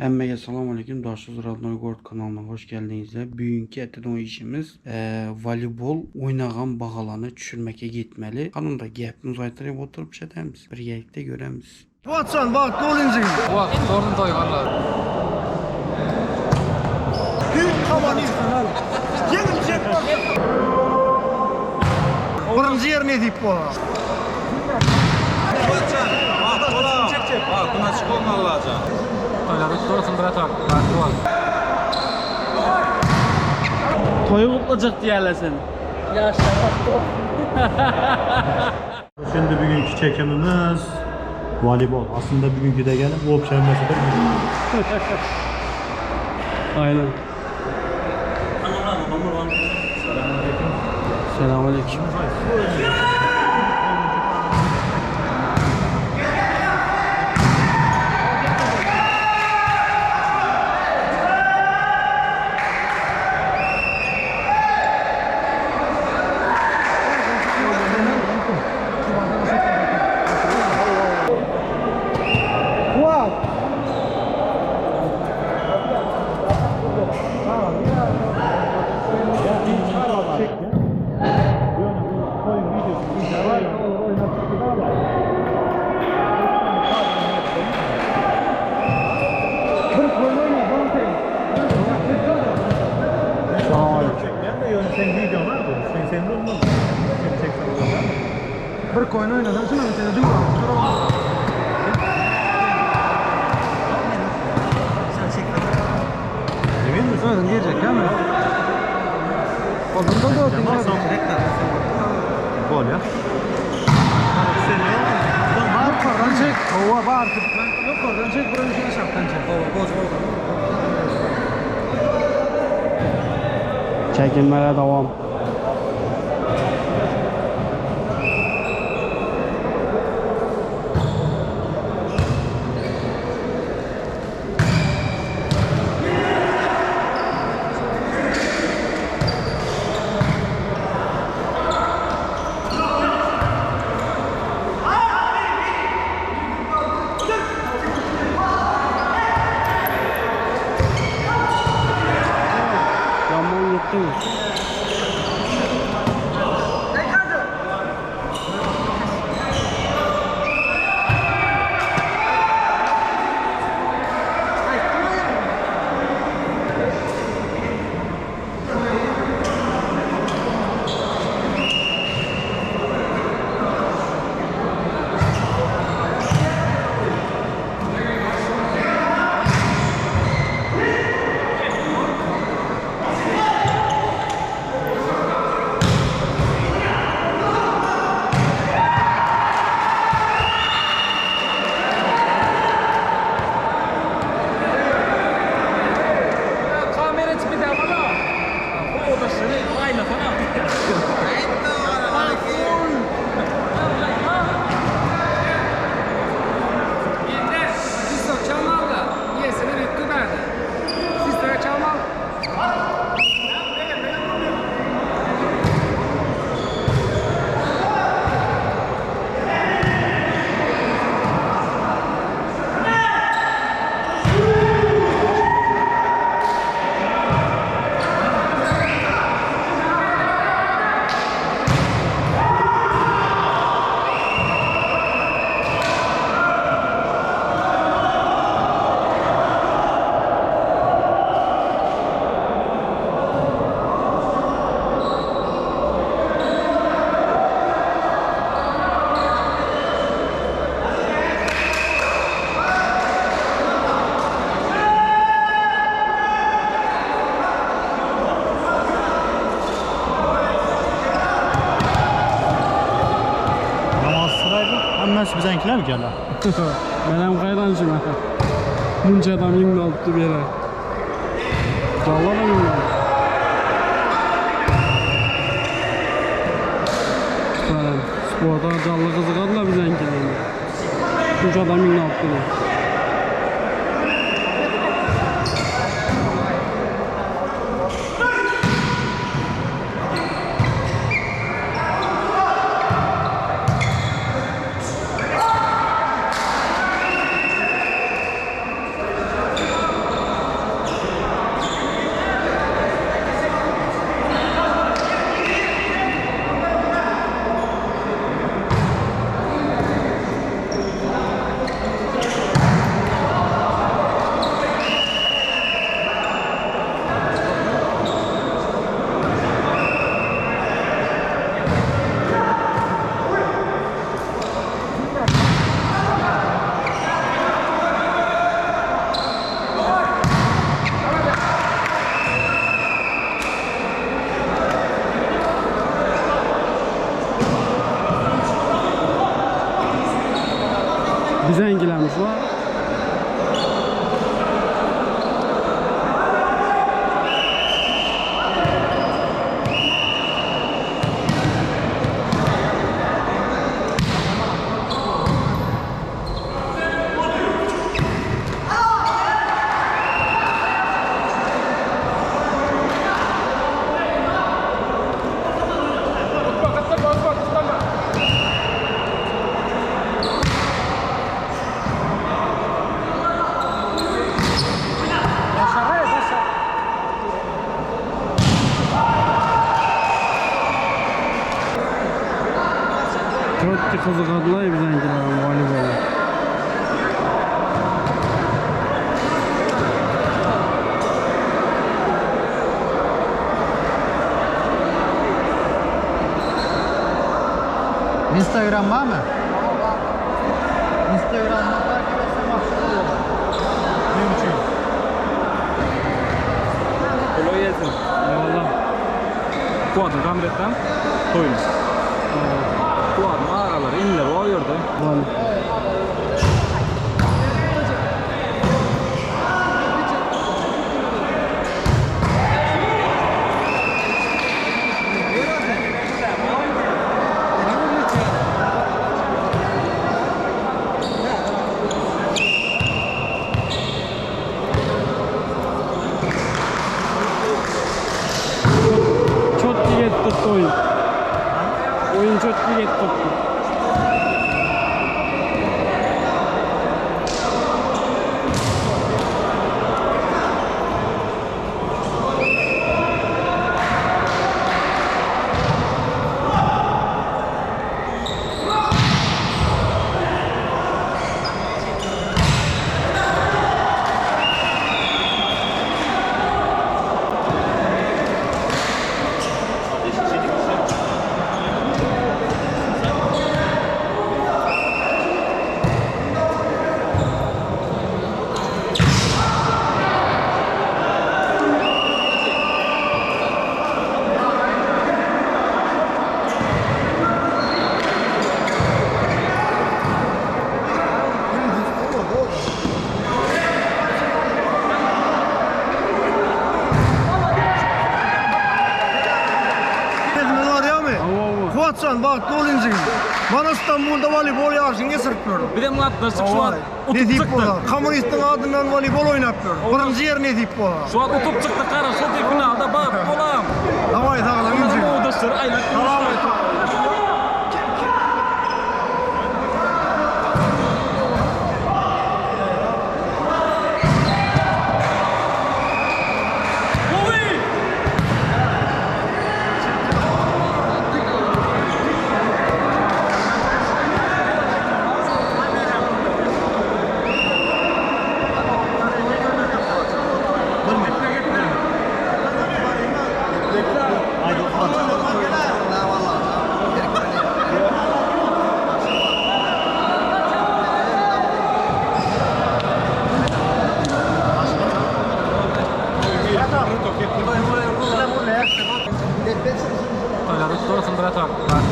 Hemmege salam aleyküm. Daşoguz Radnoý Gorod kanalyna hoş geldiňizler. Büyünki eteden işimiz e, voleybol oynagan bagalany düşürmeke gitmeli. Kanunda gepimiz aýtdyryp oturyp şedemiz. Birgelikde göremiz. Watson, wagt dolinjigim. Wagt zorun toýganlar. Büyük kommunist. Ýeňiljek bol. Birinji ýer nesip bolar. Watson, wagt bolar. Wagtyň açyk bolsun Allajan. Toýlar gutly bolsun bratok. Bagtly bol. Toýy gutlajak diýerler sen. Şimdi bugünkü çekimimiz voleybol. Aslında bugünkü de gelip bu pişirmesi de bugün. Aynen. Selamünaleyküm. Bir koyun oynadan şuna bir tane dur. Emin misin? Özün gelecek ya mi? Oğlum da da Gol ya. Yukarıdan çek. Hova var. Yukarıdan çek, burayı şöyle şaptan çek. Hova, boz, boz. Çekimlere devam. Yaman gitti mi? Kamera tipi de bana. O da şunu aynı falan. Siz çalmal da. Niyesini bitti ben. Siz de çalmal. Namaz sıraydı. Hemen bizimkiler mi geldi? Menem kaydancım ha. Bunca adam yığın bir yere. Vallahi da yığın Süper. Sporda canlı kızıkarlar bizimkilerini. Bunca adam yığın altı. Çotki gyzygadylaý biziňkiler woleybola. Instagram var mı? Instagram'dan takip etsem mahsul olur. Ne için? Kolay gelsin. Eyvallah. Kuwatly Gamretden toýumyz. Kuwatly agalar, inler o ýerde. Vallahi. Çotki getdi oyun. Oyun çotki getdi. Hepimiz var ya mı? Kuatsan bak dolinci. Bana İstanbul'da voleybol yarışını geçirip gördüm. Bir de gatnaşyk şu an utup Nesip çykdy. bolar. Kommunistin adından voleybol oynap gördüm. Birinci yer nesip bolar. Şu an utup çykdy gara şu diýip finalda bak bolam. Davay sağlam inci. Odaşlar aýlak. Salam aleyküm. Toýlar tutsun brat. Bak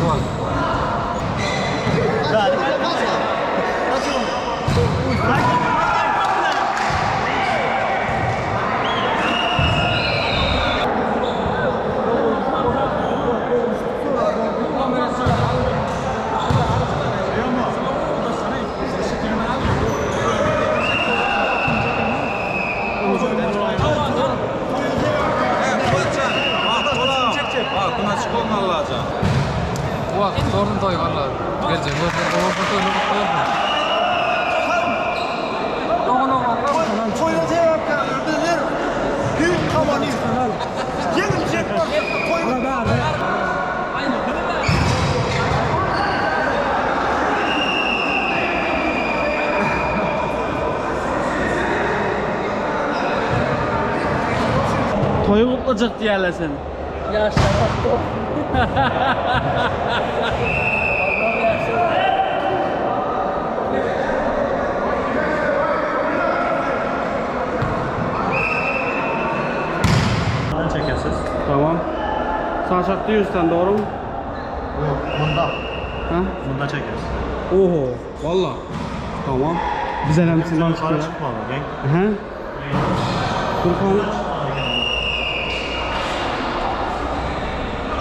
Kuwatjan, bak bolam. Bak kunaçyk bolmalyjan. Kuwat sorun toý valla. Geljek Toyun sebepkärleri bizler. Büyük komünist. Yenilecek var. Toyun. Toyu kutlayacak diýerler seni. Buradan çekersiz. Tamam. Saçaklı yüzden doğru mu? Yok bunda. Ha? Bunda çekersin. Oho, valla. Tamam. Biz elemsinden Yukarı çıkıyor. çıkmalı. Genk. Hı? Furkan.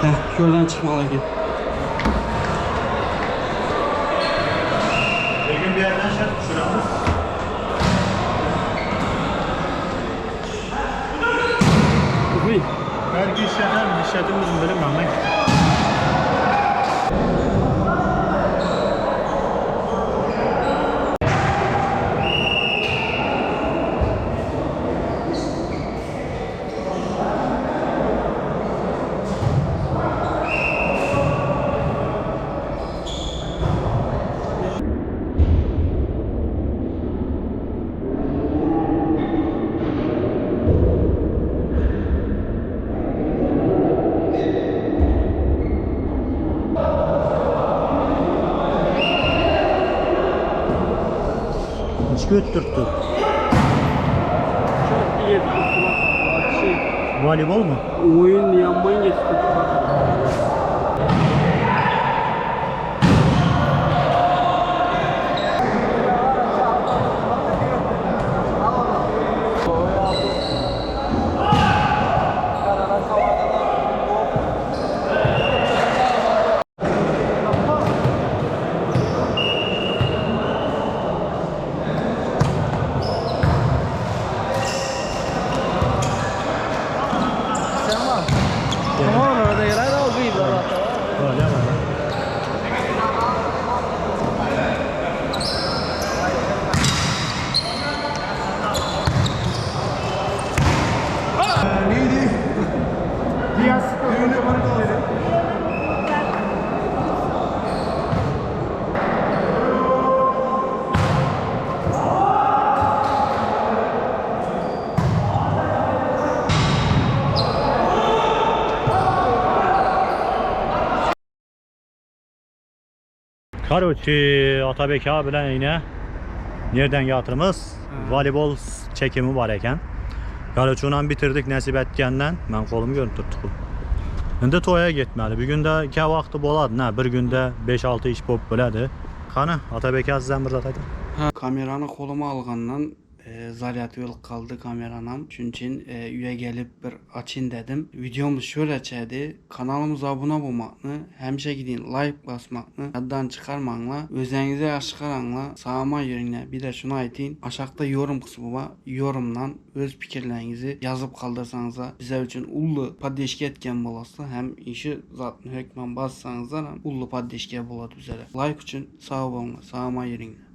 Heh, şuradan çıkmalı ki. Bir gün bir yerden şey şuramız. Uy. Belki işleter mi? İşletimiz mi bilmiyorum ben. Oçko ötdürtdi. Çok iyi Şey, Voleybol mu? oyun yanman geçti. Öyle mi? Karoçi Atabek abi bilen yine nereden yatırımız? Voleybol çekimi var eken. Karoçi ondan bitirdik nasip etkenden. Ben kolumu görüp tuttuk. Indi toya gitmeli. Bir günde ke vakti boladı. Ne? Bir günde 5-6 iş bolup biladi. Qani Atabek azizam bir zat ayting. Ha, kamerany goluma algandan e, zaryady ýok kaldy kameranam. Şunun üçin e, üye gelip bir açyn dedim. Videomuz şöyle çedi. Kanalımıza abone olmakны, hemşe gidin like basmakны, yaddan çıkarmanla, özenize yaşıkaranla, sağıma yürüne bir de şunu aytayım. Aşağıda yorum kısmı var. Yorumdan öz fikirlerinizi yazıp kaldırsanız da bize için ullu poddeşke etken bolasa hem işi zatını hökmen bassanız da ullu poddeşke bolady üzere. Like üçün sağ olun, sağıma yürüne.